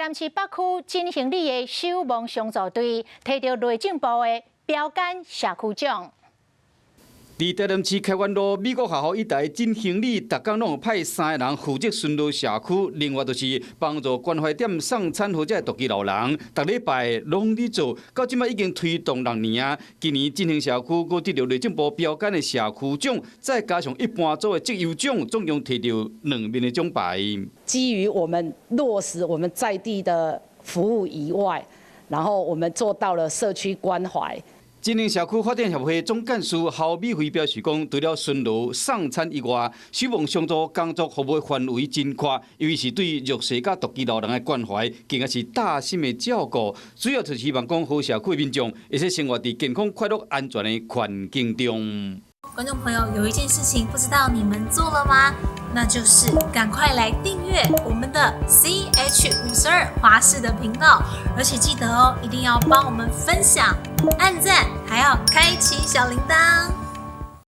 南市北區振興里的守望相助隊提著內政部的標桿社區獎。佇台南市開元路美國學校一帶振興里，逐工攏有派三個人負責巡邏社區，另外就是幫助關懷點送餐予這獨居老人，逐禮拜攏佇做，到這擺已經推動六年啊。今年振興社區閣得著內政部標桿的社區獎，再加上一般組的績優獎，總共提著兩面的獎牌。基於我們落實我們在地的服務以外，然後我們做到了社區關懷。振興社區發展協會總幹事侯美惠表示講，除了巡邏送餐以外，守望相助工作服務範圍真闊，尤其是對弱勢佮獨居老人的關懷，更加是貼心的照顧。主要就是希望講，好社區民眾會使生活佇健康、快樂、安全的環境中。觀眾朋友，有一件事情不知道你們做了嗎？那就是趕快來訂閱我們的 CH 52華視的頻道，而且記得哦，一定要幫我們分享、按讚，還要開啟小鈴鐺。